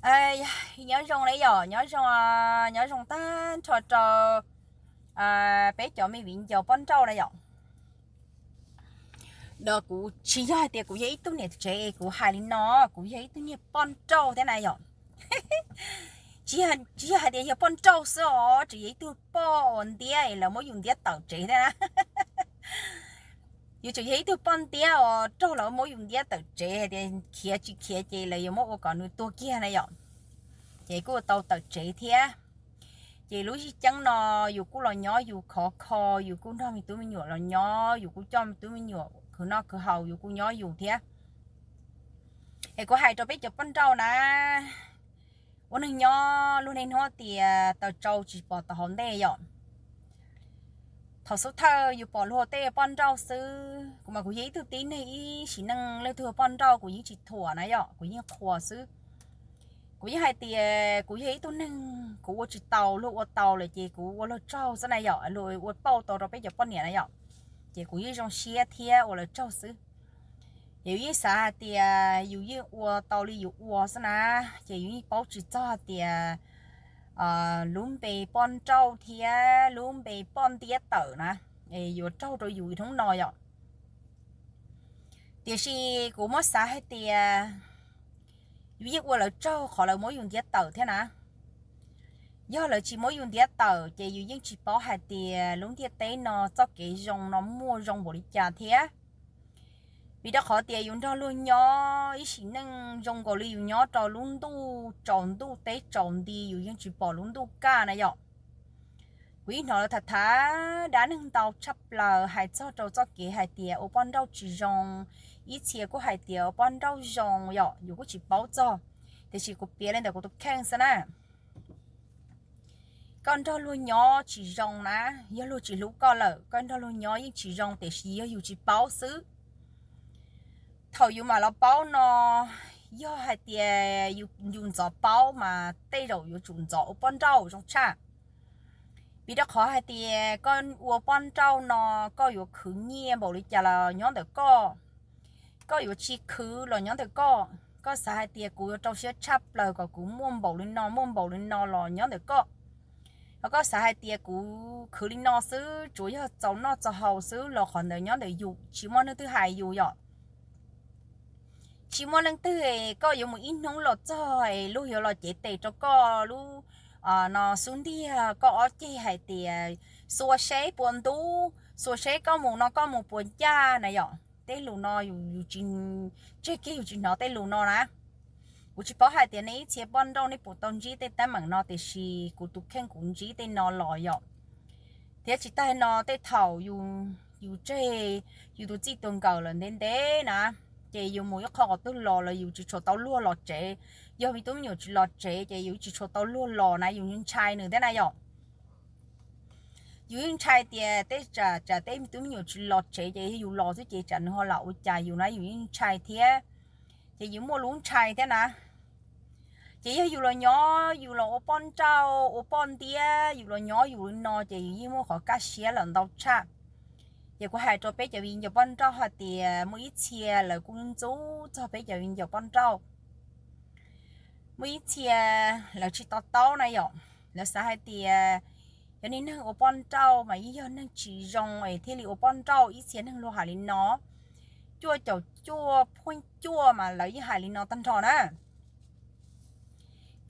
Nyob zoo na yom, nyob zoo, nyob zoo tag nrho rau peb cov me viv ncaus poj nrauj na yom. Kuv tsis yog hais tias kuv yog ib tug niam tsev es kuv hais li no, kuv yog ib tug niag poj nrauj thiab na yom. Tsis yog hais tias yog poj nrauj xwb os, tseem yog ib tug poj uas ntiab es lawv muab yus ntiab tawm tsev thiab na. Yus tseem yog ib tug poj ntiab uas raug lawv muab yus ntiab tawm tsev, hais tias khiav tsis khiav ces lawv yuav muab ua kom nws tuag kiag na yom. Ces kuj tau tawm tsev thiab. Ces lub zim ceeb no yus kuj los nyob yus khov kho, yus kuj nrog me tub me nyuam los nyob, yus kuj coj me tub me nyuam khwv noj khwv haus, yus kuj nyob yus thiab. Es kuv hais rau peb cov poj nrauj na, ua neeg nyob luag niaj hnub tias taws tsau tsis pom taws hauv ntej yom. Thaum xub thawj yus pom luag tej poj nrauj xwb, kuv mas kuv yog ib tug tib neeg ib sim neej leej twg poj nrauj kuv yeej tsis thuam na yom, kuv yeej qhuas xwb. Kuv yeej hais tias kuv yog ib tug neeg kuv ua tsis tau, luag ua tau lawm ces kuv ua luag tsaug xwb na yom, luag ua pauj tau rau peb cov poj niam na yom, ces kuv yeej zoo siab thiab ua lawv tsaug xwb. Ces yus yeej xav hais tias yus yeej ua tau li yus ua xwb na, ces yus yeej paub tsis txog hais tias lub npe poj nrauj thiab lub npe poj ntiab tawm na, es yuav raug rau yus hnub no yom. Tiam sis kuv muab xav hais tias yus yeej ua lawv tsaug qhov lawv muab yus ntiab tawm thiab na. Yog lawv tsis muab yus ntiab tawm ces yus yeej tsis paub hais tias lub ntiaj teb no txoj kev zoo no muaj zoo npaum li cas thiab. Vim rau qhov tias yus nrog luag nyob ib sim neej zoo nkaus li yus nyob rau lub ntuj tsaus ntuj teb tsaus nti, yus yeej tsis pom lub ntuj kaj na yom. Kuv yeej hnov lawv tham tham dab neeg ntau tshaj plaws hais txog rau txoj kev hais tias ua poj nrauj tsis zoo, ib txhia kuj hais tias ua poj nrauj zoo yom, yus kuj tsis paub txog, tiam sis kuv piav li ntawm kuv tus kheej xwb na. Koj nrog luag nyob tsis zoo na, yog luag tsis hlub koj lawm, koj nrog luag nyob yeej tsis zoo, tiam sis yog yus tsis paub xwb. Thaum yus mam los paub no, yog hais tias yus ntxov paub mas tej zaum yuav tsum ntxov ua poj nrauj zoo tshaj. Vim rau qhov hais tias koj ua poj nrauj no, koj yuav khwv nyiaj npaum li cas los nyob ntawm koj, koj yuav tsis khwv los nyob ntawm koj. Koj xav hais tias kuv yuav rau siab tshaj plaws kom kuv muaj npaum li no muaj npaum li no los nyob ntawm koj. Ho koj xav hais tias kuv khwv li no xwb, tsuas yog txaus noj txaus haus xwb los qhov ntawd nyob ntawm yus, tsis muaj neeg twg hais yus yom. Tsis muaj leej twg, koj yuav mus ib hnub los txog es luag yuav los cev tes rau koj lub no xub ntiag koj ob ceg hais tias xuas seb puas ntub, xuas seb koj mus no koj mus puas ncaj na yom. Tej lus no yus, yus tsis, tseg kiag yus tsis hnov tej lus no na. Kuv tsis paub hais tias nej ib txhia poj nrauj nej puas tau ntsib tej teeb meem no, tiam sis kuv tus kheej kuv ntsib tej no los yom. Thiab tsis tas no tej thaum yus, yus tseg yus tus txij tus nkawm lawm ntev ntev na, ces yus mus ib qho qhov twg los los yus tsis tshua tau luag los tsev. Yog me tub me nyuam tsis los tsev ces yus tsis tshua tau luag los na, yus ntshai nws thiab na yom. Yus yeej ntshai tias tej tsam, tsam tej me tub me nyuam tsis los tsev ces yog yus los xwb ces tsam nws ho lam ua cas yus na, yus yeej ntshai thiab. Ces yus muaj lub ntshai thiab na. Ces yog yus los nyob yus los ua poj nrauj ua poj ntiab, yus los nyob yus li no ces yus yeej muaj qhov kaj siab lawm ntau tshaj. Ces kuv hais rau peb cov viv ncaus poj nrauj hais tias muaj ib txhia lawv kuj ntxub txog peb cov viv ncaus poj nrauj. Muaj ib txhia lawv tsis to taub na yom, lawv xav hais tias cov niag neeg ua poj nrauj mas yeej yog neeg tsis zoo es thiaj li ua poj nrauj, ib txhia neeg luag hais li no. Cuaj caum cuaj phuaj cuaj mas lawv yeej hais li no tag nrho na.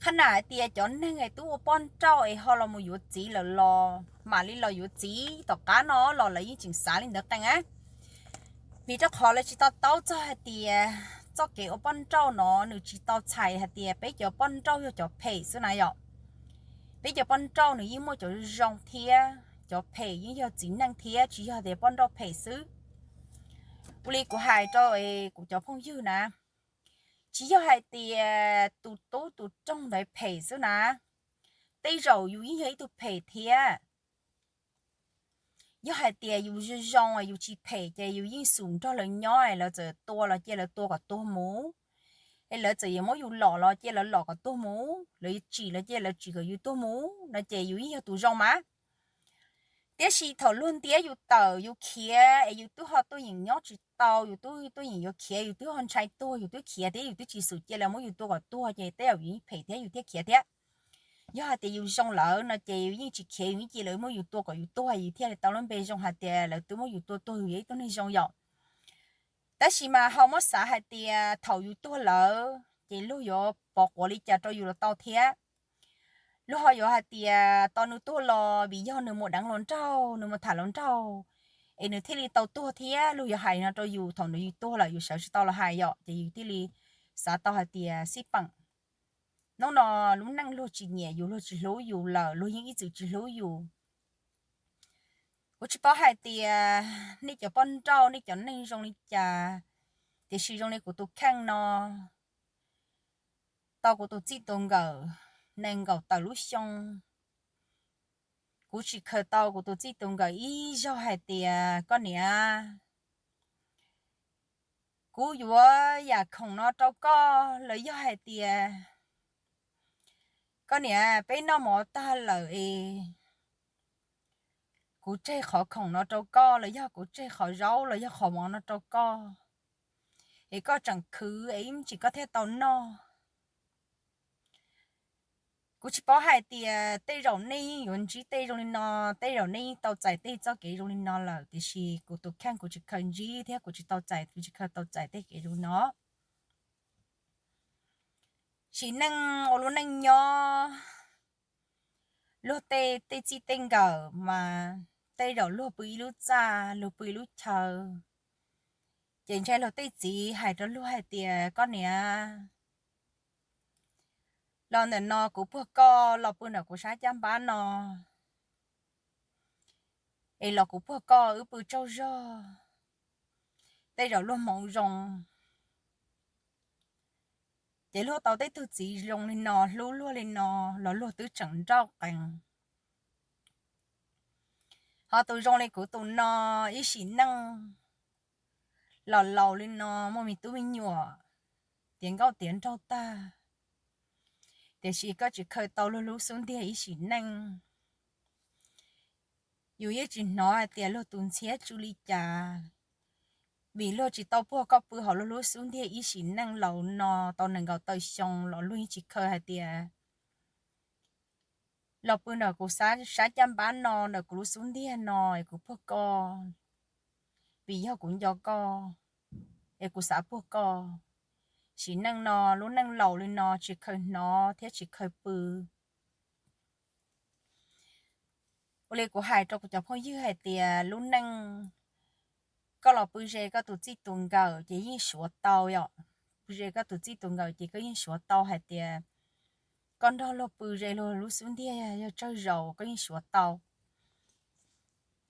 Qhab nam hais tias cov neeg es twb ua poj nrauj es ho los mus yuav txiv lawm los mam li los yuav txiv tom qab no los lawv yeej tseem xav li ntawd qee na. Vim rau qhov lawv tsis to taub txog hais tias txoj kev ua poj nrauj no nws tsis tau txhais hais tias peb cov poj nrauj yog cov phem xwb na yom. Peb cov poj nrauj nws yeej muaj cov zoo thiab, cov phem yeej yog txiv neej thiab, tsis yog tias poj nrauj phem xwb. Ua li kuv hais rau kuv cov phooj ywg na, tsis yog hais tias tus tub tus roog ntawd phem xwb na, tej zaum yus yeej yog ib tug phem thiab. Yog hais tias yus zoo zoo yus tsis phem ces yus yeej xum nrog lawv nyob, lawv txawm tua los cia lawv tua kom tuag mus, es lawv txawm yuav muab yus lom los cia lawv lom kom tuag mus, lawv tsim los cia lawv tsim kom yus tuag mus no ces yus yeej yog tus zoo mas. Tiam sis thaum luag ntiab yus tawm yus khiav es yus twb ho tuaj yeem nyob tsis tau, yus twb tuaj yeem yuav khiav, yus twb ho ntshai tuag, yus twb khiav thiab yus twb tsis xum cia lawv muab yus tua kom tuag ces tej zaum yus yeej phem thiab yus thiaj khiav thiab. Yog hais tias yus zoo lawm no ces yus yeej tsis khiav, yus yeej cia lawv muab yus tua kom yus tuag, yus thiaj li tau lub npe zoo hais tias lawv twb muab yus tua tuag, yus yog ib tug neeg zoo yom. Tab sis mas ho muab xav hais tias thaum yus tuag lawm ces luag yuav pov quav li cas rau yus los tau thiab. Luag ho yuav hais tias tos nws tuag los vim yog nws mus deev hluas nraug, nws mus tham hluas nraug es nws thiaj li tau tuag thiab. Luag yuav hais no rau yus thaum nws yus tuag lawm yus sawv tsis tau los hais yom, ces yus thiaj li xav tau hais tias xij peem, hnub no lub neej luag tsis nyiam yus, luag tsis hlub yus lawm, luag yeej ib txwm tsis hlub yus. Kuv tsis paub hais tias nej cov poj nrauj, nej cov neeg zoo li cas, tiam sis zoo li kuv tus kheej no, tau kuv tus txij tus nkawm nees nkaum tawm lub xyoo, kuv tsis khaws tau kuv tus txij tus nkawm ib zaug hais tias koj niam, kuv yuav yam khoom no rau koj los yog hais tias koj niam, peb noj mov tag lawm es kuv tseg qhov khoom no rau koj los yog kuv tseg qhov zaub los yog qhov mov no rau koj es koj tseem khwv es ib me ntsis koj thiaj tau noj. Kuv tsis paub hais tias tej zaum nej yeej yuav ntsib tej zoo li no, tej zaum nej yeej tau txais tej txoj kev zoo li no lawm, tiam sis kuv tus kheej kuv tsis khaws ntsib thiab kuv tsis tau txais, kuv tsis khaws tau txais tej kev zoo li no. Sim neej ua lub neej nyob, luag tej tej txij tej nkawm mas tej zaum luag pw ib lub txaj, luag pw ib lub chaw, ces ntshe luag tej txiv hais rau luag hais tias koj niam, los ntawm no kuv puag koj, los pw ntawm kuv sab caj npab no es los kuv puag koj wb pw tsaug zog. Tej zaum luag hmoov zoo, ces luag tau tej tug txiv zoo li no, hlub luag li no, los luag twb tseem nrauj qees. Ho tus zoo li kuv tus no, ib sim neej los laus li no, muaj me tub me nyuam tiav nkauj tiav nraug tag, tiam sis koj tsis khaws tau luag lub xub ntiag ib sim neej. Yus yeej tsis hnov hais tias luag tus ntxhiab tsw li cas, vim luag tsis tau puag koj pw hauv luag lub xub ntiag ib sim neej laus no tau nees nkaum tawm xyoo los luag yeej tsis khaws hais tias los pw ntawm kuv sab caj npab no, ntawm kuv lub xub ntiag no es kuv puag koj, vim yog kuv nco koj es kuv xav puag koj. Sim neej no, lub neej laus li no tsis khaws hnov thiab tsis khaws pw. Ua li kuv hais rau kuv cov phooj ywg hais tias lub neej koj los pw ze koj tus txij tus nkawm ces yeej suav tau yom. Pw ze koj tus txij tus nkawm ces koj yeej suav tau hais tias koj nrog luag pw ze luag lub xub ntiag yog tsawg zaus koj yeej suav tau.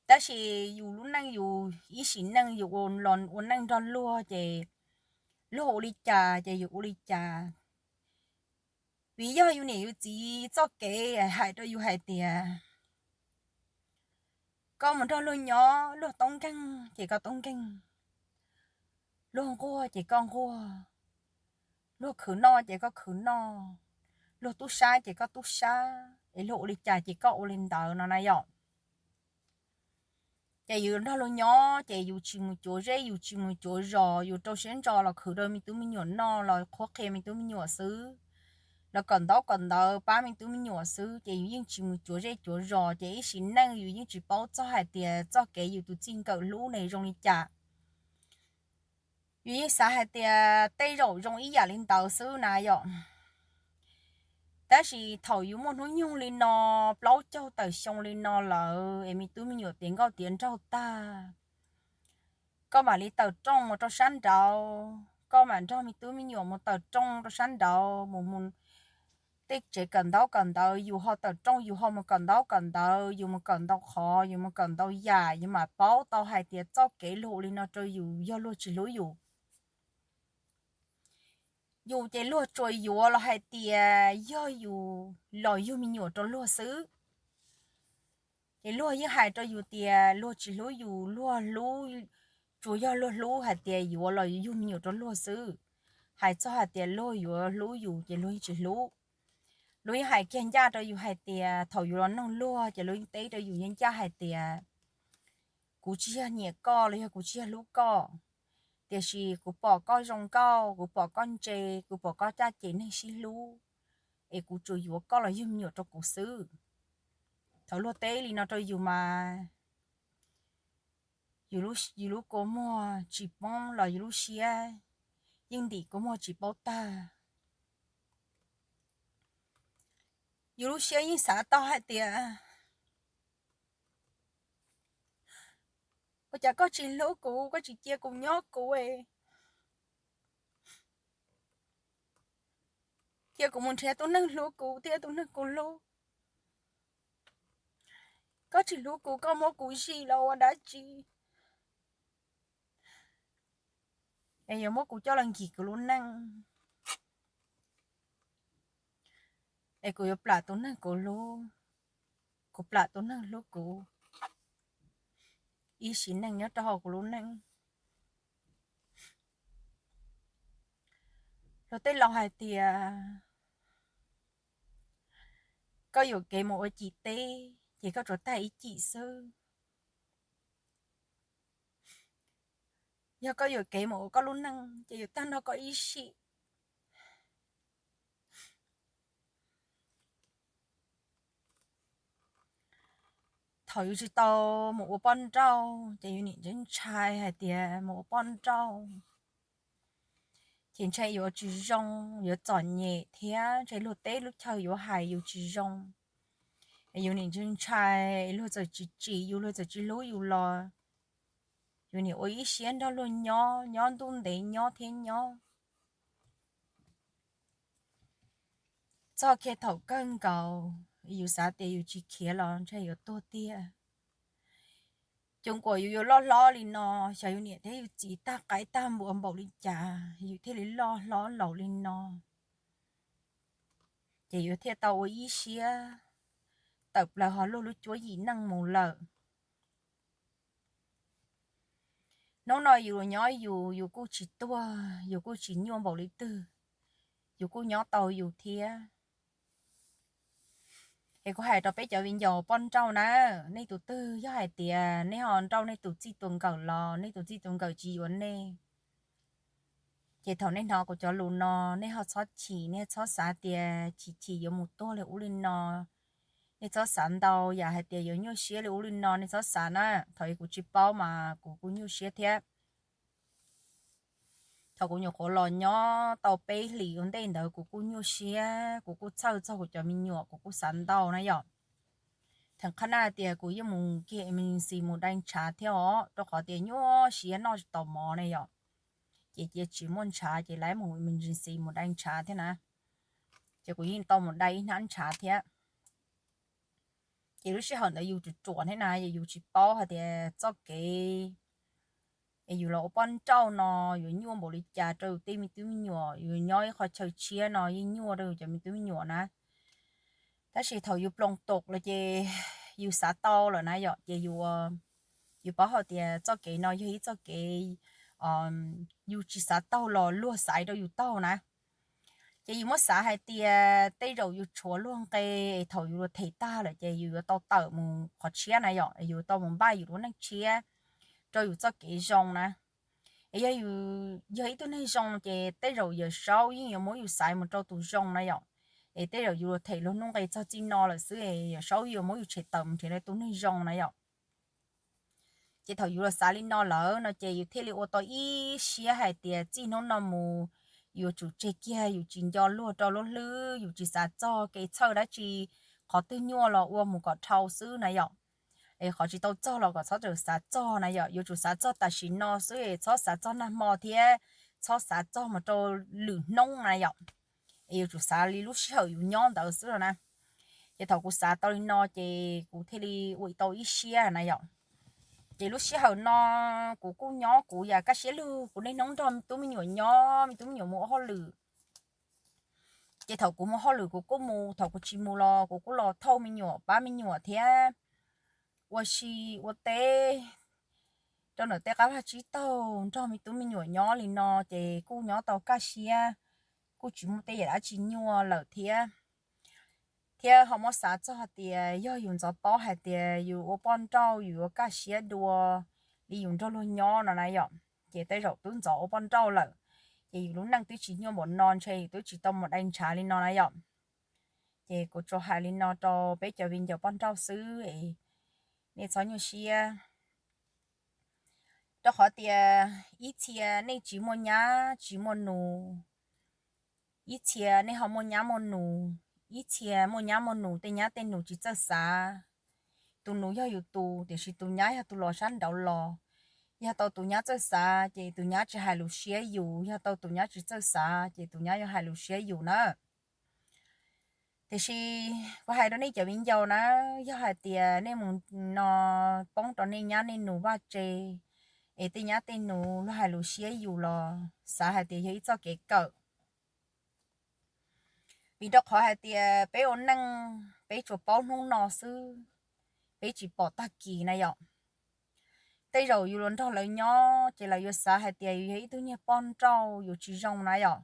Tab sis yus lub neej yus ib sim neej yus ua neej nrog luag ces luag ua li cas ces yus ua li cas. Vim yog yus niam yus txiv txoj kev hais rau yus hais tias koj mus nrog luag nyob, luag toob nkeeg ces koj toob nkeeg, luag nquag ces koj nquag, luag khwv noj ces koj khwv noj, luag tub sab ces koj tub sab, es luag ua li cas ces koj ua li ntawd no na yom. Ces yus nrog luag nyob ces yus tsis mus cuav zej, yus tsis mus cuav zos, yus rau siab ntso los khwv rau me tub me nyuam noj, los qhuab qhia me tub me nyuam xwb, los kawm ntaub kawm ntawv pab me tub me nyuam xwb, ces yus yeej tsis mus cuav zej cuav zos, ces ib sim neej yus yeej tsis paub txog hais tias txoj kev yus tus txij nkawm hlub ne zoo li cas. Yus yeej xav hais tias tej zaum zoo ib yam li ntawd xwb na yom. Tab sis thaum yus muaj hnub nyoog li no, plaub caug tawm xyoo li no lawm es me tub me nyuam tiav nkauj tiav nraug tag, koj mam li tawm rooj mus rau sab nraud, koj mam nrog me tub me nyuam mus tawm rooj rau sab nraud, mus mus tej tsev kawm ntaub kawm ntawv, yus ho tawm rooj, yus ho mus kawm ntaub kawm ntawv, yus mus kawm ntau qhov, yus mus kawm ntau yam, yus mam paub tau hais tias txoj kev luag ua li no rau yus yog luag tsis hlub yus. Yus ces luag tsuas yuav los hais tias yog yus los yug me nyuam rau luag xwb. Ces luag yeej hais rau yus tias luag tsis hlub yus, luag hlub, tsuas yog luag hlub hais tias yuav los yug me nyuam rau luag xwb. Hais txog hais tias luag yuav hlub yus ces luag yeej tsis hlub. Luag yeej hais kiag ncaj rau yus hais tias thaum yus los noog luag ces luag yeej teb rau yus ncaj ncaj hais tias kuv tsis yog nyiam koj los yog kuv tsis yog hlub koj, tiam sis kuv pom koj zoo nkauj, kuv pom koj ntse, kuv pom koj caj ces neeg sib hlub, es kuv tsuas yuav koj los yug me nyuam rau kuv xwb. Thaum luag teb li no rau yus mas yus lub kua muag tsis poob los yus lub siab yeej ntim kua muag tsis paub tag. Yus lub siab yeej xav tau hais tias, ua cas koj tsis hlub kuv, koj tsis cia kuv nyob kuv, cia kuv mus nrhiav tus neeg hlub kuv thiab tus neeg kuv hlub? Koj tsis hlub kuv, koj muab kuv zij los ua dab tsi? Es yuav muab kuv coj los nkim kuv lub neej, es kuv yuav plam tus neeg kuv hlub, kuv plam tus neeg hlub kuv, ib sim neej nyob rau hauv kuv lub neej. Luag tej laus hais tias koj yuam kev mus ua cim teb ces koj tsuas tag ib cim xwb. Yog koj yuam kev mus ua koj lub neej ces yuav tag nrho koj ib sim. Thaum yus tsis tau mus ua poj nrauj ces yus niam ntshai ntshai hais tias mus ua poj nrauj ces ntshai yuav tsis zoo, yuav txom nyem thiab ntshai luag teb lub chaw yuav hais yus tsis zoo. Yus niam ntshai ntshai, luag txawm tsis tsim yus, luag txawm tsis hlub yus los yus niam ua ib siab nrog luag nyob, nyob ntuj ntev nyob thiab nyob. Txog kiag thaum kawg nkaus yus xav tias yus tsis khiav los ntshai yuav tuag tiag. Cuag nkaus yus yuav loj hlob li no, xyov yus niam thiab yus txiv tag qaib tag npua npaum li cas yus thiaj li loj hlob laus li no. Ces yus thiaj tau ua ib siab tawm plaws hauv luag lub cuab yim neej mus lawm. Hnub no yus nyob yus, yus kuj tsis tuag, yus kuj tsis nyuaj npaum li twg, yus kuj nyob tau yus thiab. Es kuv hais rau peb cov viv ncaus poj nrauj na, nej tus twg yog hais tias nej ho nrauj nej tus txij tus nkawm los nej tus txij tus nkawm tsis yuav nej, ces thaum nej hnov kuv cov lus no, nej ho txhob chim, nej txhob xav tias chim chim yuav mus tuag li ub li no. Nej txhob xav ntau yam hais tias yuav nyuaj siab li ub li no, nej txhob xav na. Thaum kuv tsis paub mas kuv kuj nyuaj siab thiab. Thaum kuv nyuam qhuav los nyob tau peb hlis ua ntej ntawd kuv kuj nyuaj siab, kuv kuj txhawj txog kuv cov me nyuam, kuv kuj xav ntau na yom. Theem qhab na tias kuv yeej mus kiag emergency mus dai ntshav thiab os, rau qhov tias nyuaj siab noj tsis tau mov na yom. Ces cia tsis muaj ntshav ces lawv mus emergency mus dai ntshav thiab na. Ces kuv yeej tau mus dai ib hnab ntshav thiab. Ces lub sij hawm ntawd yus ruam ruam thiab na, yus tsis paub hais tias txoj kev es yus los ua poj nrauj no yuav nyuaj npaum li cas rau yus tej me tub me nyuam, yus nyob ib qho chaw tshiab no yeej nyuaj rau yus cov me tub me nyuam na. Tab sis thaum yus ploos tom lawm ces yus xav tau lawm na yom, ces yus, yus paub hais tias txoj kev no yog ib txoj kev yus tsis xav taug los luag xaiv rau yus taug na. Ces yus muab xav hais tias tej zaum yus tshuav luag nqe, thaum yus luag them tag lawm ces yus yuav tau tawm mus qhov tshiab na yom, yus tau mus npaj yus lub neej tshiab rau yus txoj kev zoo na. Es yog yus yog ib tug neeg zoo ces tej zaum Yawm Saub yeej yuav muab yus xaiv mus rau tus zoo na yom. Es tej zaum yus luag them luag nuj nqe txog txij no lawm xwb es Yawm Saub yuav muab yus tshem tawm mus nrhiav tus neeg zoo na yom. Ces thaum yus los xav li no lawm no ces yus thiaj li ua tau ib siab hais tias txij hnub no mus yus yuav tsum tseg kiag, yus tsis nco luag rau lub hlwb, yus tsis xav txog kev txhawj dab tsi, qhov twg nyuaj los ua mus kom dhau xwb na yom. Es qhov tsis tau txog los kom txhob txawm xav txog na yom, yuav tsum xav txog tam sim no xwb, txhob xav txog nag hmo thiab txhob xav txog mus rau lwm hnub na yom. Es yuav tsum xav li lub sij hawm yus nyob ntawd xwb no na. Ces thaum kuv xav tau li no ces kuv thiaj li ua tau ib siab na yom. Ces lub sij hawm no kuv kuj nyob kuv yam kaj siab lug, kuv niaj hnub nrog me tub me nyuam nyob, me tub me nyuam mus ua hauj lwm. Ces thaum kuv mus hauj lwm kuv kuj mus, thaum kuv tsis mus los kuv kuj los thauj me nyuam pab me nyuam thiab ua si ua teb rau ntawm tej qab vaj tsib taug nrog me tub me nyuam nyob li no ces kuj nyob tau kaj siab, kuj tsis muaj tej yam dab tsi nyuaj lawm thiab. Thiab ho muab xav txog hais tias yog yus ntxov paub hais tias yus ua poj nrauj yus yuav kaj siab dua, li yus nrog luag nyob no na yom. Ces tej zaum twb ntxov ua poj nrauj lawm, ces yus lub neej twb tsis nyuaj npaum no ntshe yus twb tsis tau mus dai ntshav li no na yom. Ces kuv tsuas hais li no rau peb cov viv ncaus poj nrauj xwb, nej txhob nyuaj siab. Rau qhov tias ib txhia nej tsis muaj nyab tsis muaj nus, ib txhia nej ho muaj nyab muaj nus, ib txhia muaj nyab muaj nus tej nyab tej nus tsis txawj xav. Tus nus yog yus tus, tiam sis tus nyab yog tus los sab nraud los. Yog tau tus nyab txawj xav ces tus nyab tsis hais lus siab yus, yog tau tus nyab tsis txawj xav ces tus nyab yuav hais lus siab yus na. Tiam sis kuv hais rau nej cov viv ncaus na, yog hais tias nej mus no poob rau nej nyab nej nus vaj tse, es tej nyab tej nus luag hais lus siab yus los xav hais tias yog ib txoj kev kawm. Vim rau qhov hais tias peb ua neej peb tsuas paub hnub no xwb, peb tsis pom tag kis na yom. Tej zaum yus los nrog lawv nyob ces lawv yuav xav hais tias yus yog ib tug niag poj nrauj yus tsis zoo na yom.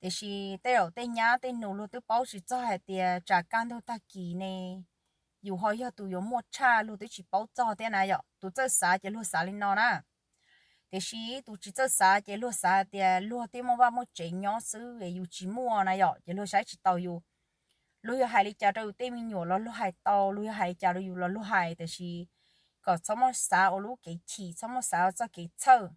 Tiam sis tej zaum tej nyab tej nus luag twb paub tsis txog hais tias tsam kaj ntug tag kis ne, yus ho yog tus yuav muaj tshaj luag twb tsis paub txog thiab na yom. Tus txawj xav ces luag xav li no na. Tiam sis tus tsis txawj xav ces luag xav hais tias luag twb muaj vaj muaj tsev nyob xwb es yus tsis muaj na yom, ces luag saib tsis taus yus. Luag yuav hais li cas rau yus tej me nyuam los luag hais tau, luag yuav hais li cas rau yus los luag hais, tiam sis kom txhob muab xav ua lub kev chim, txhob muab xav ua txoj kev txhawj.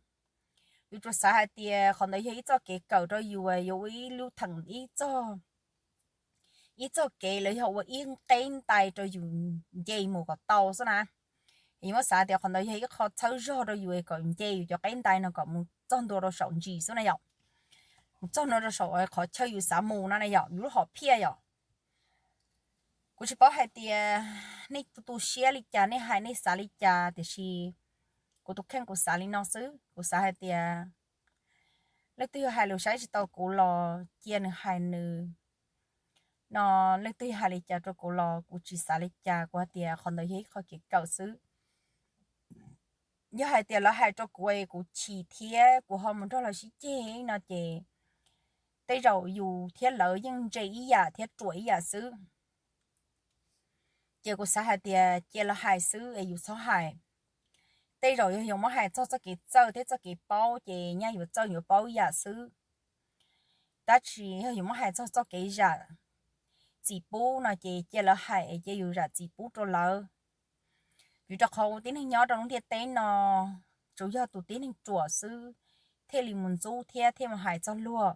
Yus tsuas xav hais tias qhov ntawd yog ib txoj kev kawm rau yus, yuav ua ib lub theem ib txoj ib txoj kev los yog ua ib qeb ntais rau yus nce mus kom tau xwb na. Yus muab xav tias qhov ntawd yog ib qho txhawb zog rau yus kom nce yus cov qeb ntais no kom mus txog ntua rau saum ntsis xwb na yom. Mus txog ntua rau saum qhov chaw yus xav mus no na yom, yus lub hom phiaj yom. Kuv tsis paub hais tias nej tu siab li cas, nej hais nej xav li cas, tiam sis kuv tus kheej kuv xav li no xwb. Kuv xav hais tias leej twg yog hais lus saib tsis tau kuv los cia nws hais nws no, leej twg yog hais li cas rau kuv los kuv tsis xav li cas, kuv hais tias qhov ntawd yog ib qho kev kawm xwb. Yog hais tias lawv hais rau kuv es kuv chim thiab kuv ho mus nrog lawv sib ceg no ces tej zaum yus thiab lawv yeej ntse ib yam thiab ruam ib yam xwb. Ces kuv xav hais tias cia lawv hais xwb es yus txhob hais. Tej zaum yog yus muab hais txog txoj kev txawj thiab txoj kev paub ces nyaj yuav txawj yuav paub ib yam xwb. Tab sis yog yus muab hais txog txoj kev zam txim pub no ces cia lawv hais es cia yus zam txim pub rau lawv. Vim rau qhov ua tib neeg nyob rau lub ntiaj teb no tsuas yog tus tib neeg ruam xwb thiaj li mus ntxub thiab thiaj mus hais txog luag,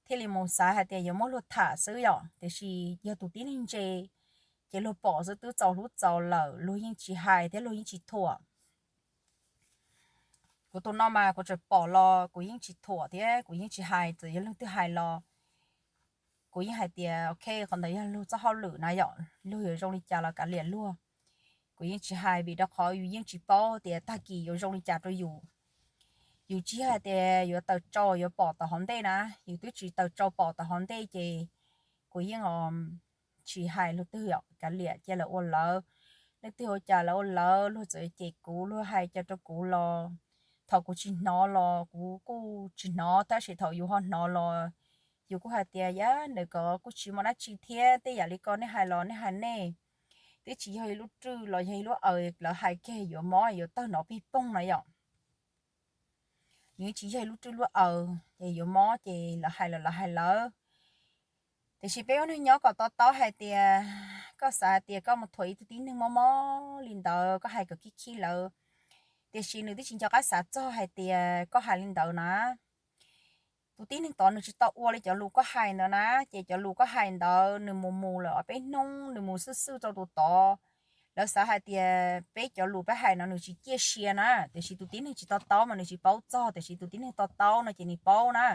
thiaj li mus xav hais tias yuav muab luag tham xwb yom. Tiam sis yog tus tib neeg ntse ces luag pom xwb twb txaus hlub txaus lawm, luag yeej tsis hais thiab luag yeej tsis thuam. Kuv tus no mas kuv tseem pom los kuv yeej tsis thuam thiab kuv yeej tsis hais, txawm yog leej twg hais los kuv yeej hais tias ok, qhov ntawd yog luag txoj hauj lwm na yom, luag yuav zoo li cas los kav liam luag. Kuv yeej tsis hais vim rau qhov yus yeej tsis paub tias tag kis yuav zoo li cas rau yus. Yus tsis yog hais tias yuav tawm tsau yuav pom tom hauv ntej na, yus twb tsis tawm tsau pom tom hauv ntej ces kuv yeej tsis hais luag twg yom, kav liam cia lawv ua lawv. Leej twg ua cas lawv ua lawv, luag txawm cem kuv luag hais cas rau kuv los, thaum kuv tsis hnov los kuv kuj tsis hnov, tab sis thaum yus ho hnov los yus kuj hais tias yam nws kom kuj tsis muaj dab tsi thiab, tej yam li ko nej hais los nej hais nej, twb tsis yog ib lub rwj los yog ib lub aws, lawv hais kiag yuav mob yuav tawg nrov pig poog na yom. Nws tsis yog ib lub rwj lub aws ces yuav mob ces lawv hais los lawv hais lawv. Tiam sis peb ua neeg nyob kom to taub hais tias koj xav hais tias koj mus thuam ib tug tib neeg mob mob li ntawd, koj hais kom khib khib lawv, tiam sis nws twb tsis nco qab xav txog hais tias koj hais li ntawd na. Tus tib neeg tod nws tsis tau ua li cov lus koj hais ntawd na, ces cov lus koj hais ntawd nws mus mus lawm ob peb hnub nws mus xwj xwj rau tus tod. Lawv xav hais tias peb cov lus peb hais no nws tsis ciaj sia na, tiam sis tus tib neeg tsis to taub mas nws tsis paub txog, tiam sis tus tib neeg to taub no ces nws paub na.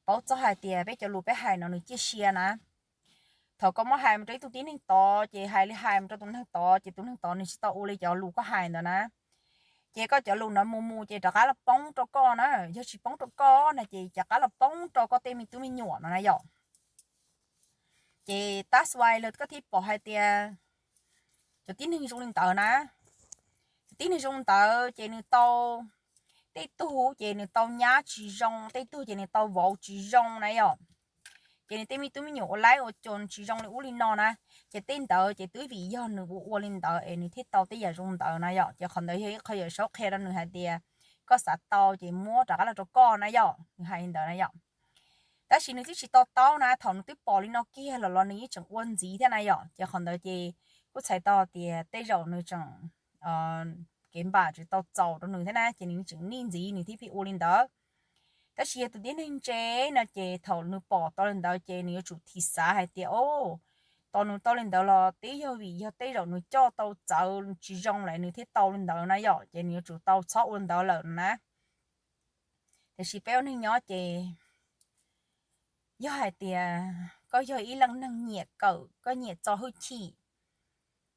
Paub txog hais tias peb cov lus peb hais no nws ciaj sia na. Thaum koj muab hais mus rau ib tug tib neeg tod ces hais li hais mus rau tus neeg tod ces tus neeg tod nws tsis tau ua li cov lus koj hais ntawd na. Ces koj cov lus no mus mus ces rov qab los poob rau koj na, yog tsis poob rau koj na ces rov qab los poob rau koj tej me tub me nyuam no na yom. Ces tab sis lawv koj thiaj pom hais tias cov tib neeg zoo li ntawd na, cov tib neeg zoo li ntawd ces nws tau, tej tug ces nws tau nyab tsis zoo, tej tug ces nws tau vauv tsis zoo na yom. Ces nws tej me tub me nyuam ua laib ua cua tsis zoo li ub li no na. Ces tej ntawd ces twb vim yog nws ua ua li ntawd es nws thiaj tau tej yam zoo ntawd na yom. Ces qhov ntawd yog ib qho yawm saub qhia rau nws hais tias koj xav tau ces muab rov qab los rau koj na yom, nws hais li ntawd na yom. Tab sis nws twb tsis to taub na, thaum nws twb pom li no kiag los los nws yeej tseem ua ntxiv thiab na yom. Ces qhov ntawd ces kuj txhais tau tias tej zaum nws tseem kev npam tsis tau txaus rau nws thiab na, ces nws tseem nij ntxiv nws thiaj pheej ua li ntawd. Tab sis yog tus tib neeg ntse no ces thaum nws pom tau li ntawd ces nws yuav tsum thim xav hais tias, o, tos nws tau li ntawd los twb yog vim yog tej zaum nws coj tau txawv tsis zoo lawm nws thiaj tau li ntawd na yom, ces nws yuav tsum tau txhob ua li ntawd lawm na. Tiam sis peb ua neeg nyob ces yog hais tias koj yog ib leej neeg nyiam kawm, koj nyiam txo hwj chim,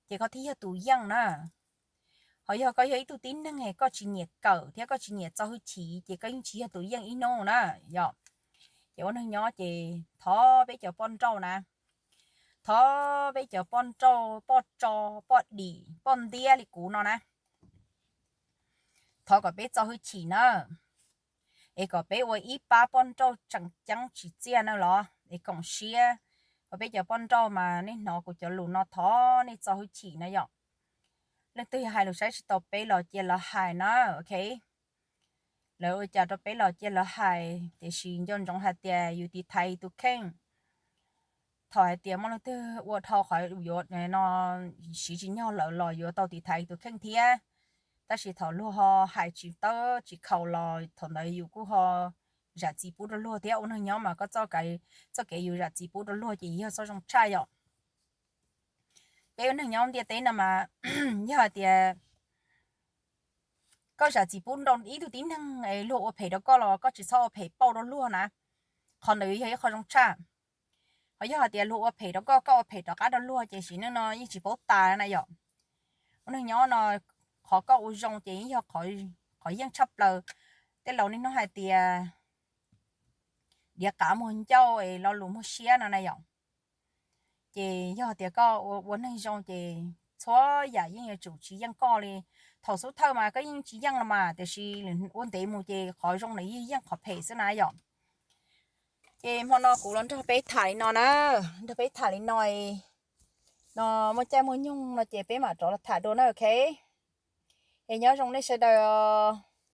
ces koj thiaj yog tus yeej na. Ho yog koj yog ib tug tib neeg es koj tsis nyiam kawm thiab koj tsis nyiam txo hwj chim ces koj yeej tsis yog tus yeej ib hnub na yom. Ces ua neeg nyob ces thov peb cov poj nrauj na, thov peb cov poj nrauj, poj tso, poj dim, poj ntiab li kuv no na, thov kom peb txo hwj chim na, es kom peb ua ib pab poj nrauj tseem ceeb tsim txiaj na los es koom siab. Kom peb cov poj nrauj mas nej hnov kuv cov lus no thov nej txo hwj chim na yom. Leej twg yog hais lus saib tsis taus peb los cia lawv hais na, ok. Lawv ua cas rau peb los cia lawv hais, tiam sis nco ntsoov hais tias yus tiv thaiv tus kheej. Thaum hais tias muaj leej twg ua dhau qhov yuav no siv tsis nyog lawm los yuav tau tiv thaiv tus kheej thiab. Tab sis thaum luag ho hais tsis tawb tsis khaus los thaum ntawd yus kuj ho zam txim pub rau luag thiab. Ua neeg nyob mas koj txoj kev yus zam txim pub rau luag ces yog txoj zoo tshaj yom. Peb ua neeg nyob ntiaj teb no mas yog hais tias koj zam txim pub rau ib tug tib neeg luag ua phem rau koj los koj tsis txhob ua phem pauj rau luag na. Qhov ntawd yog ib qho zoo tshaj. Ho yog hais tias luag ua phem rau koj, koj ua phem rov qab rau luag ces sim neej no yeej tsis paub tas na yom. Ua neeg nyob no qhov koj ua zoo ces yeej yog qhov yeej tshaj plaws. Tej laus niaj hnub hais tias diav qav muag ncauj es lo lus muag siab no na yom. Ces yog tias koj ua neeg zoo ces txhua yam yeej yuav tsum tsis yeej koj li. Thaum xub thawj mas koj yeej tsis yeej los mas, tiam sis ua ntev mus ces qhov zoo na yeej yeej qhov phem xwb na yom. Ces hmo no kuv los nrog peb tham li no na, nrog peb tham li no, no muaj caij muaj nyoog no ces peb mam rov los tham dua na, ok. Es nyob zoo nej sawv daws os.